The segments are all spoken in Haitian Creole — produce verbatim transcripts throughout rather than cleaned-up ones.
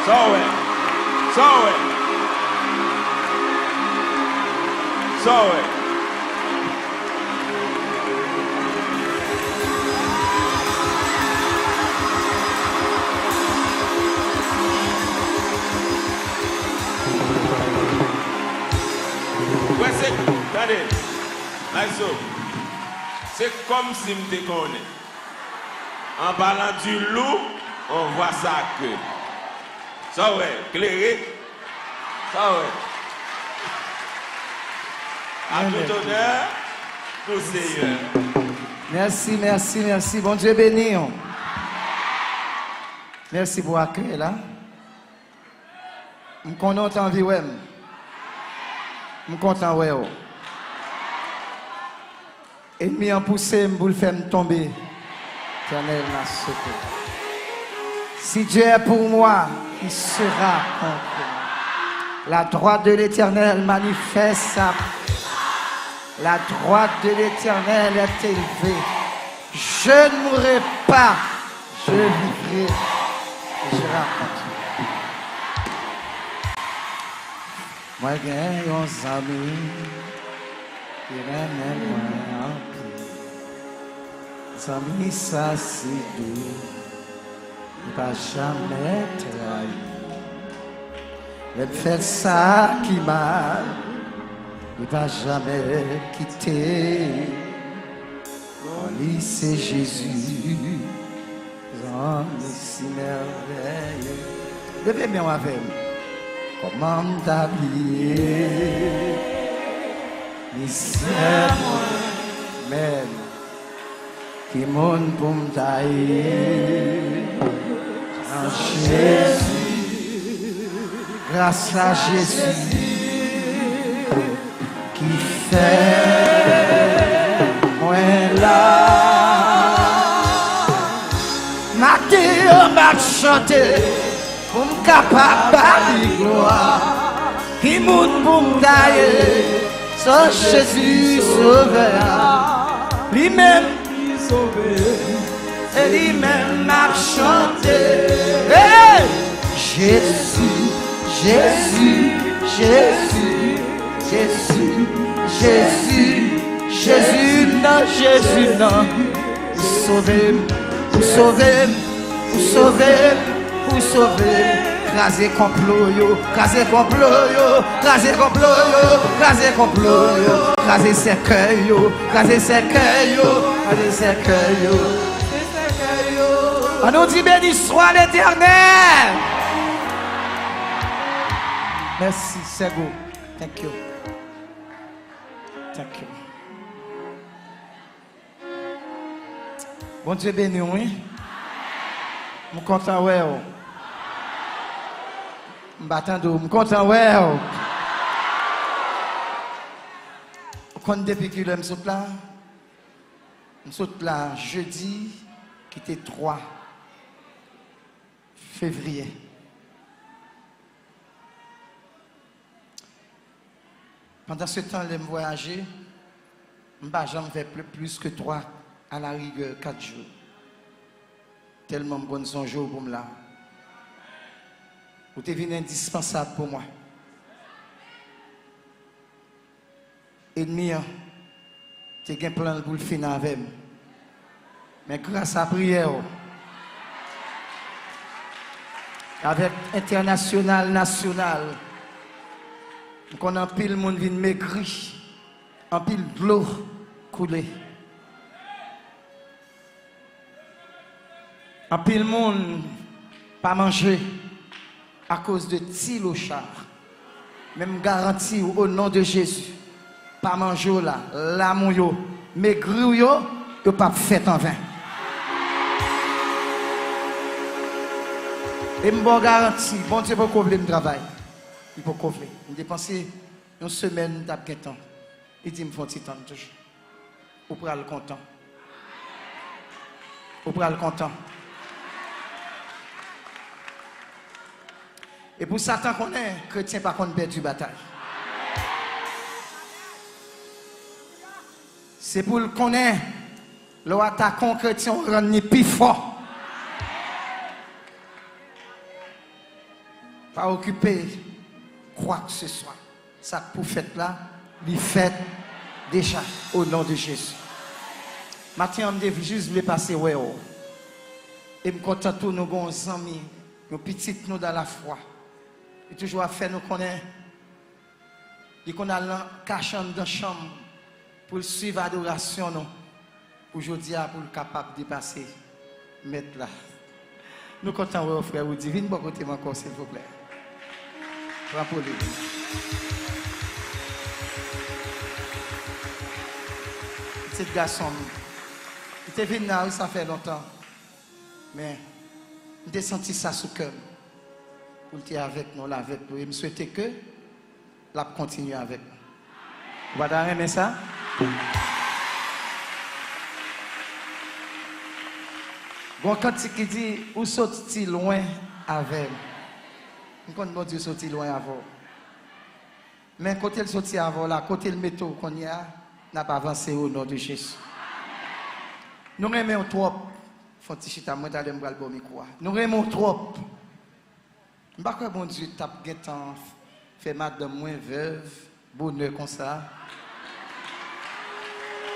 Sa w wè? Sa w wè? Sa w wè? Ou wè se, tande, Maestro, se kòmsi m te konnen. En parlant du loup, on voit sacré. Sa w wè, klere. Sa w wè. À tout honneur, tout seigneur. Mèsi, mèsi, mèsi. Bondye beni w. Mèsi pou akèy la. M konnen w t anvi wè m. M kontan wè w. Enmi an pouse m pou l fè m tonbe. Etènèl, m a sote. Si Dieu est pour moi, qui sera contre moi? La droite de l'Éternel manifeste sa. La droite de l'Éternel est élevée. Je ne mourrai pas, je vivrai, je raconte. Mwen gen yon zanmi ki renmen mwen anpil. Zanmi sa se dou, li pa janmen trayi. Lè m fè sa ki mal, li pa janmen kite. Bon, li se Jezi, zanmi si mèvèye. Leve men w avè m. Kòman m ta bliye? Misye mwen menm, ki moun pou m ta ye? Nan Jezi, gras a Jezi ki fè mwen la. Maten an m ap chante pou m kapab ba li glwa. Ki moun pou m ta ye san Jezi Sovè a? Li menm ki sove m, se li menm m ap chante. Hey! Jezi, Jezi, Jezi, Jezi, Jezi, Jezi nan, Jezi nan. Ou sove m, ou sove m, ou sove m, ou sove m. Kraze konplo yo, kraze konplo yo, kraze konplo yo, kraze konplo yo, kraze sèkèy yo, kraze sèkèy yo, kraze sèkèy yo. An nou di, béni soit l'Éternel. Mèsi, Sègo. Thank you. Thank you. Bondye beni w, wi. M kontan wè w. M pa tande w. M kontan wè w. Ou konn depi kilè m sot la? M sot la jedi ki te twa fevriye. Pandan se tan, lè m vwayaje, m pa janm fè pl-, plis ke twa, à la rigueur, kat jou. Tèlman m konn sonje w pou m la. Ou te vin endispansab pou mwen. Ènmi an te gen plan l pou l fini avè m. Men gras a priyè w, avèk entènasyonal, nasyonal, m konn anpil moun vin megri, anpil dlo koule. Anpil moun pa manje akoz de ti locha. Men m garanti w, o non de Jezi, pa manje w la, lam ou yo, megri w yo, yo p ap fèt anven. E m ba w garanti, Bondye poko vle m travay. Li poko vle. M te panse yon semèn m t ap gen tan. Li di m fè yon ti tann toujou. Ou pral kontan. Ou pral kontan. E pou Satan konnen, kretyen pa konn pèdi batay. Se pou l konnen, lè w atake yon kretyen, w rann li pi fò. Pa okipe kwakseswa. Sa k pou fèt la, li fèt deja, o non de Jezi. Maten an, m te jis vle pase wè w. E m kontan tou nou gen yon zanmi, yon pitit nou dan lafwa. Li toujou ap fè nou konnen li konn al nan kache anndan chanm pou l swiv adorasyon nou, pou jodi a, pou l kapab depase Mèt la. Nou kontan wè w, frè Woody. Vin bò kote m ankò, silvouplè. Pran pou li. Pitit gason m. Li te vin la, wi, sa fè lontan. Men, m te santi sa sou kè m. Pou l te avèk nou, l avèk nou. E m swete ke l ap kontinye avèk nou. Ou pa ta renmen sa? Gon kantik ki di, ou soti lwen avè m. M konn Bondye soti lwen avè w. Men kote l soti avè w la, kote l mete w kounye a, n ap avanse o non de Jezi. Nou renmen w twòp. Fè yon ti chita, mwen talè m pral ba w mikwo a. Nou renmen w twòp. M pa kwè Bondye t ap gentan fè madanm mwen vèv bonè konsa.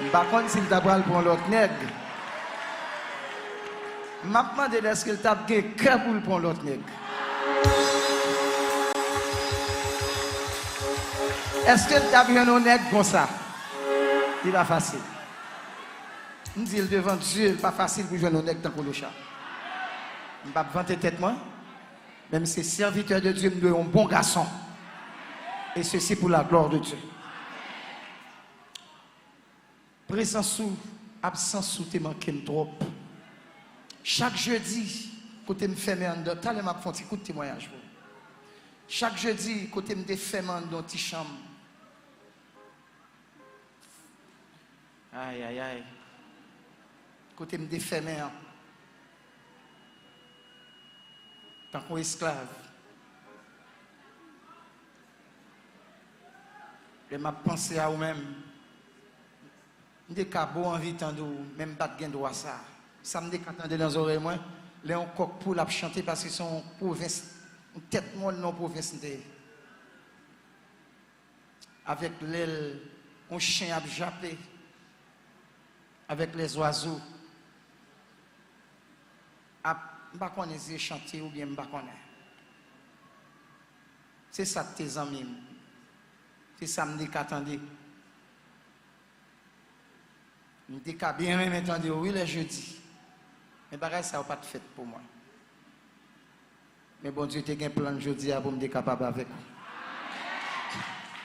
M pa konn si l ta pral pran lòt nèg. M ap mande l èske l t ap gen kè pou l pran lòt nèg. Èske l t ap jwenn yon nèg konsa? Li pa fasil. M di l devan Dye, li pa fasil pou jwenn yon nèg tankou Locha. M p ap vante tèt mwen. Men m se sèvitè de Dye, m dwe yon bon gason. Et ceci pour la gloire de Dieu. Prezans ou, absans ou te manke m twòp. Chak jedi, kote m fèmen anndan, talè m ap fè yon ti kout temwayaj pou ou. Chak jedi, kote m te fèmen anndan yon ti chanm, Ay, ay, ay. Kote m te fèmen an. Tankou esklav. Lè m ap panse a ou menm, m te ka bo anvi tande w, men m pa t gen dwa sa. Sa m te ka tande nan zòrèy mwen, lè yon kòk poul ap chante, paske se yon pwovens, yon tèt mòn nan yon pwovens m te ye. Avèk lèl yon chen ap jape, avèk lèzwazo ap, m pa konnen zye chante oubyen m pa konnen. Se sa k te zanmi m. Se sa m te ka tande. M te ka byen renmen tande w, wi, lè jedi. Men bagay sa yo pa t fèt pou mwen. Men Bondye te gen plan l jodi a pou m te kapab avèk ou.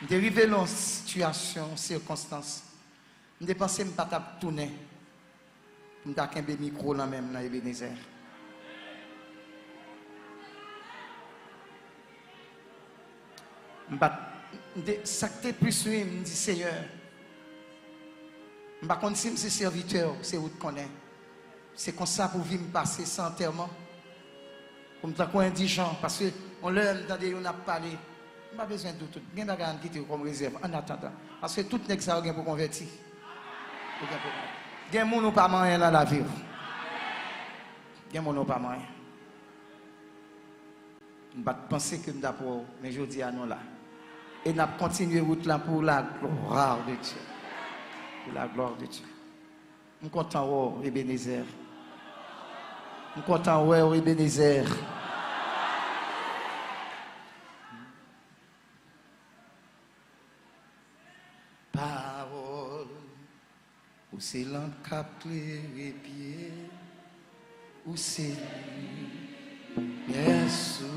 M te rive nan yon sitiyasyon, yon sikonstans. M te panse m pa t ap tounen pou m ta kenbe mikwo lan men m nan Ebenezer. M pa t, m te, sa k te plis wi, m di, Seyè, m pa konn si m se sèvitè w, se ou k konnen. Se konsa pou vi m pase san antèman. Pou m tankou endijan, paske yon lè m tande youn ap pale, m pa bezwen di w tout. Gen bagay ann kite yo kòm rezèv, annatandan. Paske tout nèg sa yo gen pou konvèti. Ou gen pou, gen moun ou pa manyen nan lavi w. Gen moun ou pa manyen. M pa t panse ke m t ap wè w, men jodi a nou la. E n ap kontinye wout la pour la gloire de Dieu. Pour la gloire de Dieu. M kontan wè w, Ebenezer. M kontan wè w, Ebenezer. Pawòl ou se lanp k ap klere pye, ou se limyè sou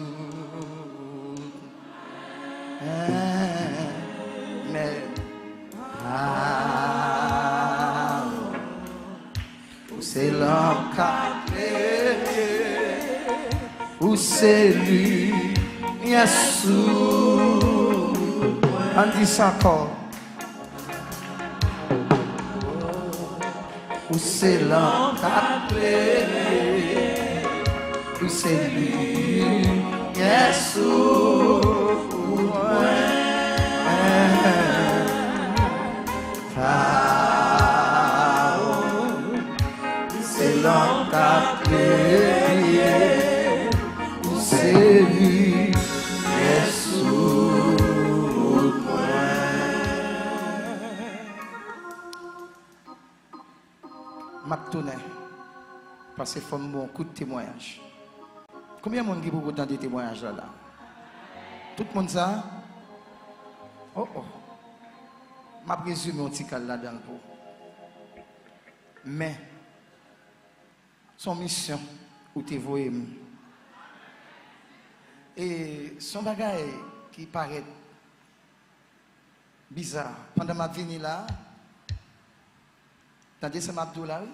mwen. Pawòl ou se lanp k ap klere, ou se limyè sou mwen. Ann di sa ankò. Ou se lanp k ap klere, ou se limyè sou mwen. Pawòl, se lanp k ap klere, ou se limyè se fò m ba w yon kout temwayaj. Konbyen moun ki poko tande temwayaj la la? Tout moun sa? Oh, oh. M ap rezime yon ti kal ladan l pou ou. Men, se yon misyon ou te voye m. E se yon bagay ki parèt biza. Pandan m ap vini la, tande sa m ap di w la, wi.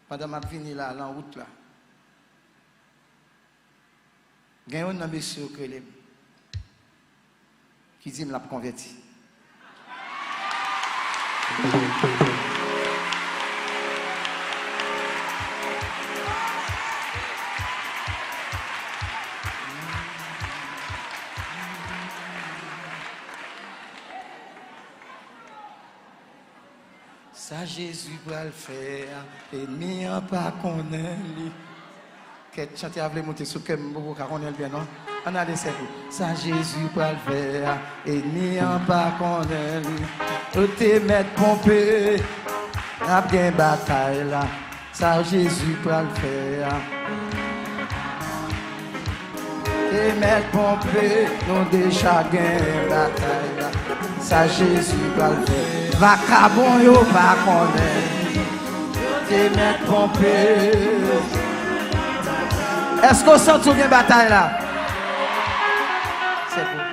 Pandan m ap vini la, lan wout la, gen youn nan mesye yo k rele m, ki di m l ap konvèti. Sa Jezi pral fè a, ènmi an pa konnen li. Kèt, chante a vle moute sou kè m, m poko ka konnen l byen non. Ann ale sèvi. Sa Jezi pral fè a, ènmi an pa konnen li. Yo te mèt ponpe, n ap gen batay la. Sa Jezi pral fè a. Te mèt ponpe, nou deja gen batay la. Sa Jezi pral fè. Vakabon yo pa konnen. Te mèt ponpe. Èske w santi w gen batay la? Se bon.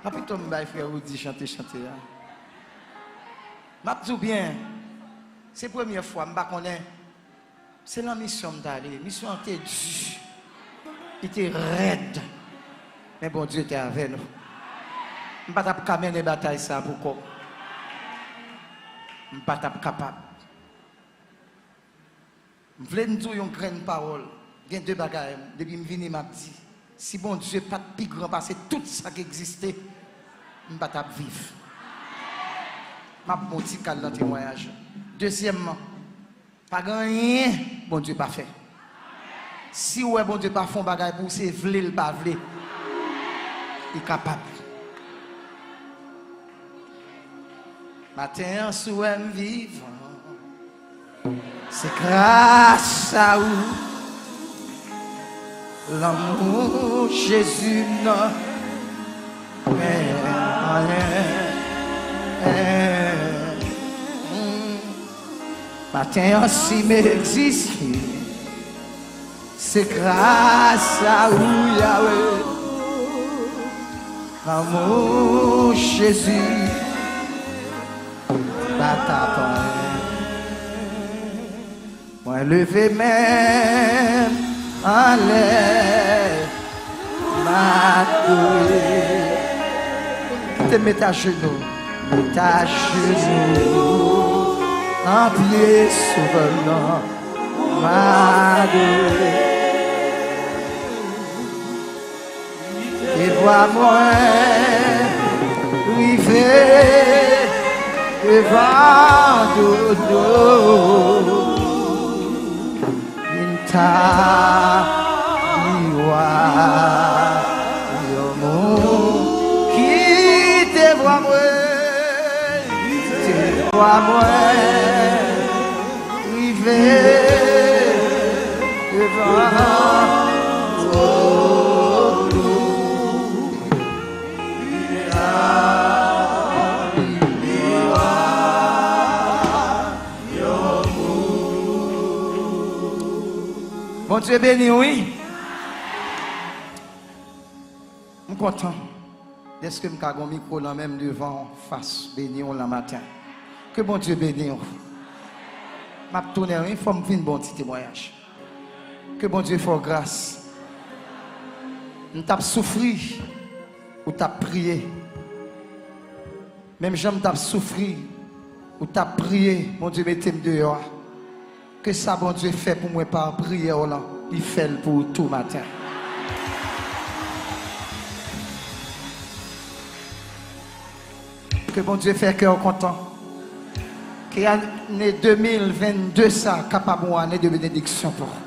Pa pito m bay frè Rudy chante chante a. M ap di w byen, se premye fwa, m pa konnen. Se nan misyon m t ale. Misyon an te di. Li te rèd. Men Bondye te avè nou. M pa t ap ka mennen batay sa a pou kò m. M pa t ap kapab. M vle m di w yon grenn pawòl. Gen de bagay, depi m vini, m ap di, si Bondye pa t pi gran pase tout sa k egziste, m pa t ap viv. M ap ba w ti kal nan temwayaj la. Dezyèmman, pa gen anyen Bondye pa fè. Si w wè Bondye pa fè yon bagay pou w, se vle l pa vle, li kapab. Maten an, si w wè m vivan, se gras a ou. Lanmou Jezi m nan. Maten an, si m egziste, se gras a ou, Yawe. Lanmou Jezi, pa t ap anyen. Mwen leve men m anlè, m adore. Kite m met ajenou, met ajenou, nan pye Sovè m nan, m adore. E vwa mwen rive devan dodo. Vin ta li wa yon moun. Kite vwa mwen, kite vwa mwen rive devan twòn ou. Bondye beni w, wi. M kontan dèske m ka gen yon mikwo nan men m devan w, fas beni w lan maten. Ke Bondye beni w. M ap tounen, wi, fò m vin ba w ti temwayaj. Ke Bondye fè w gras. M t ap soufri, ou t ap priye. Menm jan m t ap soufri, ou t ap priye, Bondye mete m deyò a. Ke sa Bondye fè pou mwen pa priyè w lan, li fè l pou ou tou maten. Ke Bondye fè kè w kontan. Ke ane de mil vennde sa kapab yon ane de benediksyon pou ou.